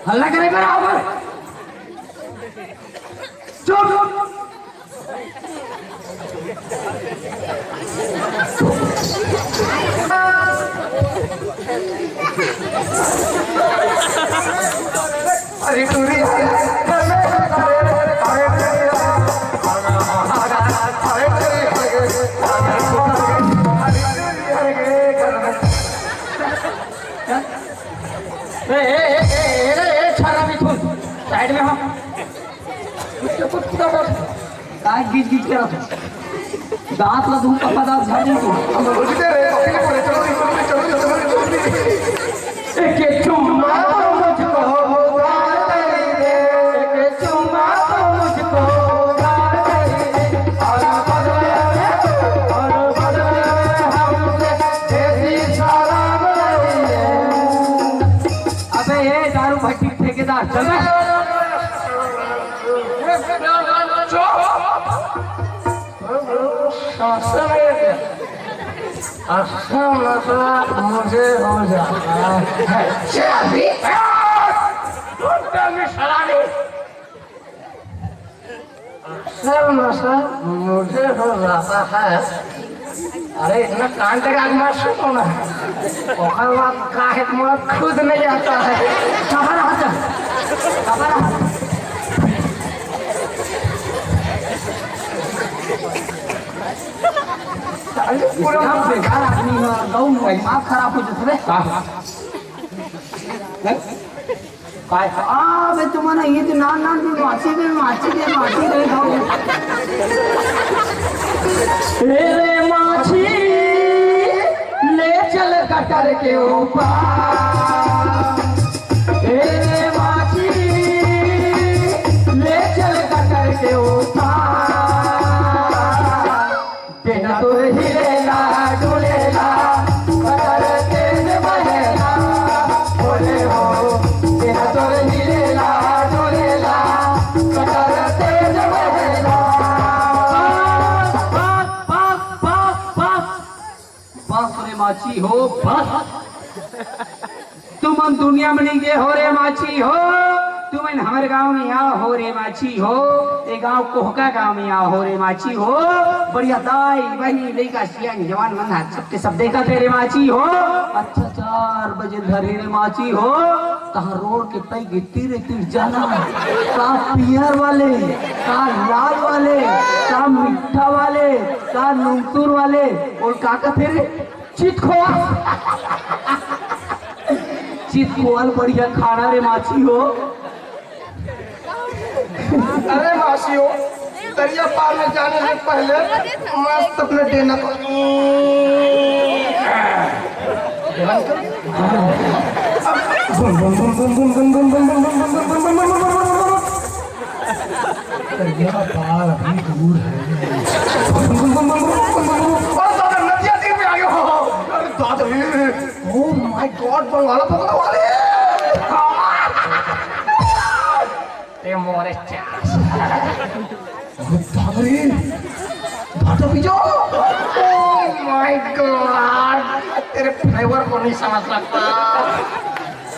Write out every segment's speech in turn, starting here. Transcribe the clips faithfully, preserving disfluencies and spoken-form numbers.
हल्ला करे बर आओ। चुप। अरे, पूरी ए, ए, ए, ए, ए, ए, छर्रा मिथुन, साइड में हो। कुछ, कुछ, कुछ, कुछ। काय गिज गिज करत हो? दांत ला धूप का दांत झाड़ दे तू। हम लोग उठते रहे, पकड़े पड़े, चलो, चलो, चलो, चलो, चलो, चलो। एक चुम्मा तो मुझको उधार दे दे, एक चुम्मा तो मुझको उधार दे दे, और बदले में, और बदले में हमसे देसी शराब ले ले। अबे ये दारू भट्टी ठेकेदार, चल बे। चुप। शासन है क्या? असल नशा मुझे हो जाता है। क्या भी? Don't tell me सलामी। असल नशा मुझे हो जाता है। अरे, इतना कान तक आग मत सुनो ना। ओकर बाद काहे मौत खुद नहीं आता है। खबर आता। खबर आता। अरे, पूरा इतना बेकार आदमी है, गऊ में दिमाग खराब हो जाता है। हाँ। हैं? काय? आ, बे, तुमन ये तो नान नान भी माची दे, माची दे, माची दे, गऊ। ए रे माची, ले चल कटर के ऊपर। ए रे माची, ले चल कटर के ऊपर। बिना तोर हिलेला डुलेला, कटर तेज बहेला, भोले हो। बिना तोर हिलेला डुलेला, कटर तेज बहेला। बाप, बाप, बाप, बाप, बाप। बस रे माची हो, बस। तुमन दुनिया में नहीं गे हो रे माची हो, तुमन हमर गांव में आओ हो रे माची हो, ये गांव कोहका गांव में आओ हो रे माची हो। बढ़िया दाई, बहिनी, लइका, सियान, जवान मन ह सबके सब देखत हे रे माची हो। अच्छा चार बजे धरे रे माची हो, तहां रोड के पै गिट्टी रे तीर जाना, का पियर वाले, का लाल वाले, का मीठा वाले, का नूनतूर वाले, और का कथे रे? चितखोआ। चितखोआ ल बढ़िया खाना रे माची हो। अरे मासी हो, दरिया पार में जाने से पहले मस्त अपने डेना को दरिया पार अभी दूर है। अरे दादा, नदिया तीर में आ गया। अरे दादा रे। Oh my God, बंगाला पकड़ा वाले। ए मोरे चास। अरे दादा रे, भाटा पी जाओ। Oh my God, तेरे फ्लेवर को नहीं समझ सकता।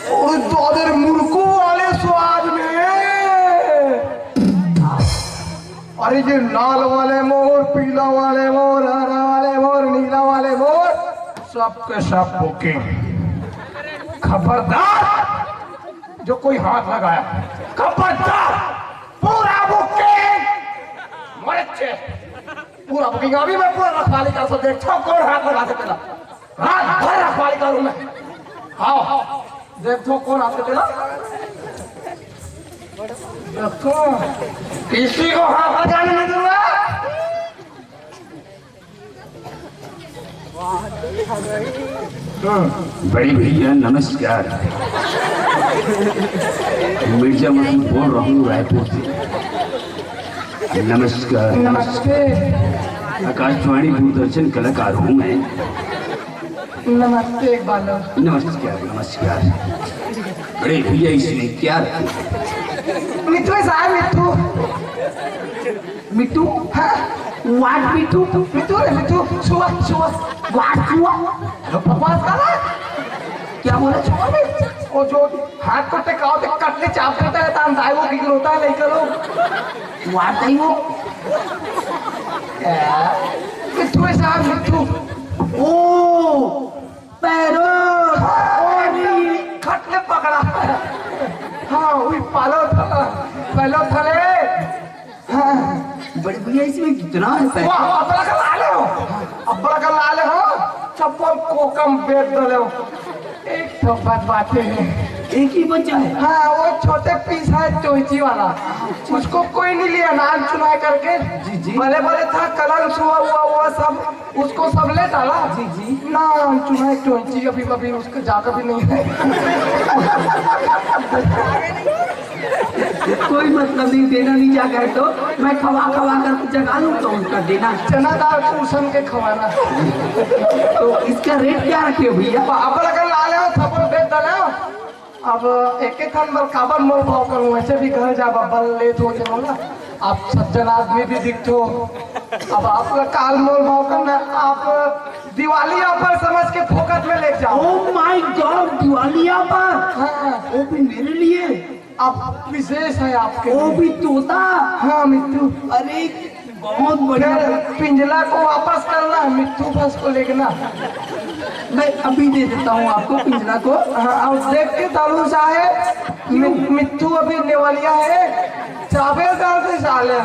अरे दादा रे, मुरकू वाले स्वाद में। अरे ये लाल वाले मोर, पीला वाले मोर, हरा वाले मोर, नीला वाले मोर, सबके सब बुकिंग। खबरदार जो कोई हाथ लगाया, खबरदार, पूरा बुकिंग। मरचे, पूरा बुकिंग। अभी मैं पूरा रखवाली का सब देखता हूँ, कौन हाथ लगा सकता है। रात भर रखवाली करूँ मैं। आओ, देखो कौन आपके तेरा। देखो, किसी को हाथ लगाने नहीं दूंगा। हाँ। बड़े भैया नमस्कार। मिर्जा मसूद बोल रहा हूँ रायपुर से। नमस्कार। नमस्ते। आकाशवाणी दूरदर्शन कलाकार हूँ मैं। नमस्ते बालक। नमस्कार, नमस्कार। अरे भैया, इसमें क्या रखा है? मिट्ठू है साहब, मिट्ठू। मिट्ठू? हाँ? What मिट्ठू? मिट्ठू रे मिट्ठू, छुआ, छुआ। What छुआ? अरे बकवास कर रहा है। क्या बोला छुआ में? वो जो हाथ को टिकाओ तो कटले चाप देता है, तान दाई वो बिगड़ होता है, नहीं करो। What है वो? ए, मिट्ठू है साहब, मिट्ठू। ओ, पैरो, ओरी, खट ले पकड़ा। हाँ, वही पालो था, पालो था रे। हाँ, बड़ी भैया, इसमें कितना है पैसा? वाह, अबड़ा का लाले हो, अबड़ा का लाले हो, चप्पल को कम बेच दे हो। एक तो बस बातें हैं। एक ही बच्चा है। हाँ, वो छोटे पीस है चोइची वाला, उसको कोई नहीं लिया, नाम चुना करके। जी, जी। भले भले था, कलर छुआ हुआ हुआ सब, उसको सब ले डाला। जी, जी। नाम चुना है चोइची, अभी अभी उसको जागा भी नहीं है। कोई मतलब नहीं, देना नहीं जागा है तो मैं खवा खवा कर जगा लूँ तो उसका देना। चना दाल को उसन के खवाना। तो इसका रेट क्या रखे हो भैया? अब अगर ला ले हो, थप्पड़ दे दे ले हो। अब एक एक खन बर काबर मोल भाव करूँ, वैसे भी घर जा बब्बल लेट हो जाऊंगा। आप सज्जन आदमी भी दिखते हो, अब आपका काल मोल भाव करना, आप दिवाली ऑफर समझ के फोकट में ले जाओ। Oh my God, Diwali offer? हाँ। वो भी मेरे लिए? आप विशेष है आपके वो लिए। भी तोता? हाँ मिट्टू। अरे बहुत बढ़िया। फिर पिंजला को वापस करना है, मिट्टू बस को लेना। मैं अभी दे देता हूँ आपको पिंजला को। हाँ, अब देख के तालू साहेब, मि-, मिट्टू अभी नेवलिया है, चाबे डाल दे साले,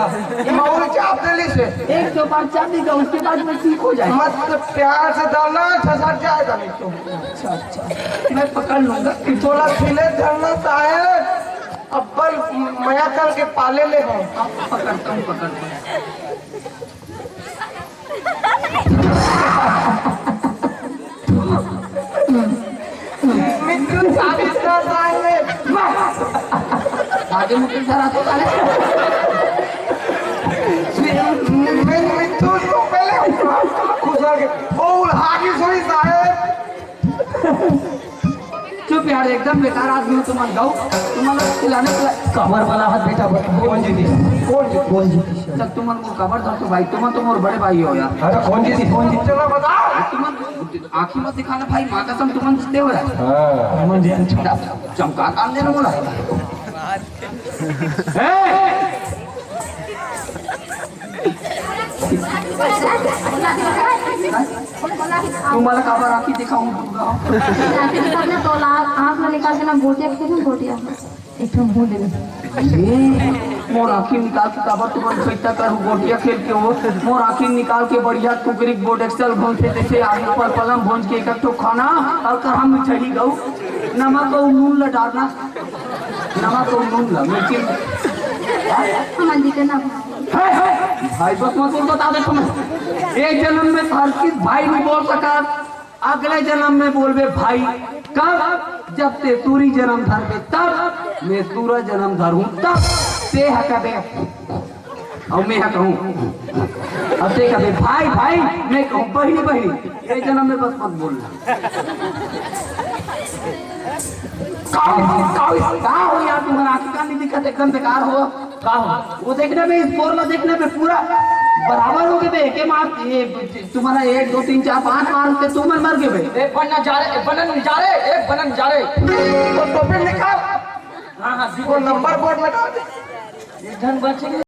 मऊल चाप दे ली से। एक दो बार चाप देगा, उसके बाद में ठीक हो जाएगा। मत प्यार से डालना, छसक जाएगा मिट्टू। अच्छा, अच्छा, मैं पकड़ लूंगा। थोड़ा खिले धरना साहेब, अब्बल मया करके पाले ले हो। अब पकड़ता हूँ, पकड़ता हूँ। मिट्टू चालीस का साहेब। आगे मुझे सर आता साले। मैं मिट्टू तो पहले खुश हो गए। ओ, हागी सोई साहेब। चुप यार, एकदम बेकार आदमी हो तुमन, गऊ। तुमन ला खिलाने पिला-, काबर वाला हाथ बेटा बता। कौन जीती? कौन जीती? कौन जीती? तब तुमन मोर काबर धरथो भाई, तुमन तो मोर बड़े भाई हो यार। अरे कौन जीती? कौन जीती? चलो बता। तुमन आँखी मत दिखाना भाई, माँ कसम तुमन जीते हो यार। हाँ। तुमन जीते। चमका काम देना बोला। ए! तुम्हारा काबर आँखी दिखाऊं दूंगा। आँखी दिखा ना, तो ला-, आँख में निकाल के ना गोटिया खेलूं, गोटिया। एक ठो मुंह दे दे। ए, मोर आँखी निकाल के काबर तुमन खैता करू गोटिया खेल के हो? मोर आँखी निकाल के बढ़िया कुकरी बोर्ड एक्सल भोंज से जैसे आलू पर पलम भोंज के एक ठो खाना और कहा मिठाई गऊ नमक और नून ल डालना। नमक और नून ल मिर्ची। हाँ जी, के ना। है, है। भाई, बस मत बोल, बता दे तुम्हें। एक जन्म में हर चीज भाई नहीं बोल सका, अगले जन्म में बोलबे भाई। कब? जब ते सूरी जन्म धरबे तब, मैं सूरा जन्म धरूं तब। ते ह कबे और मैं ह कहूं, और ते कबे भाई भाई, मैं कहूं बहिनी बहिनी। ये जन्म में बस मत बोलना। का हो, का हो, का हो यार, तुम्हारा आँखी का नहीं दिखत, एकदम बेकार हो। का हो? वो देखने में, इस बोर में देखने में पूरा बराबर हो गए बे। के मार, ये तुम्हारा एक, दो, तीन, चार, पांच मार से तुम मर गए बे। एक बनना जा रहे, एक बनन जा रहे, एक बनन जा रहे। वो टोपी निकाल। हाँ, हाँ, वो नंबर बोर्ड में डाल दे। एक जन बच गए।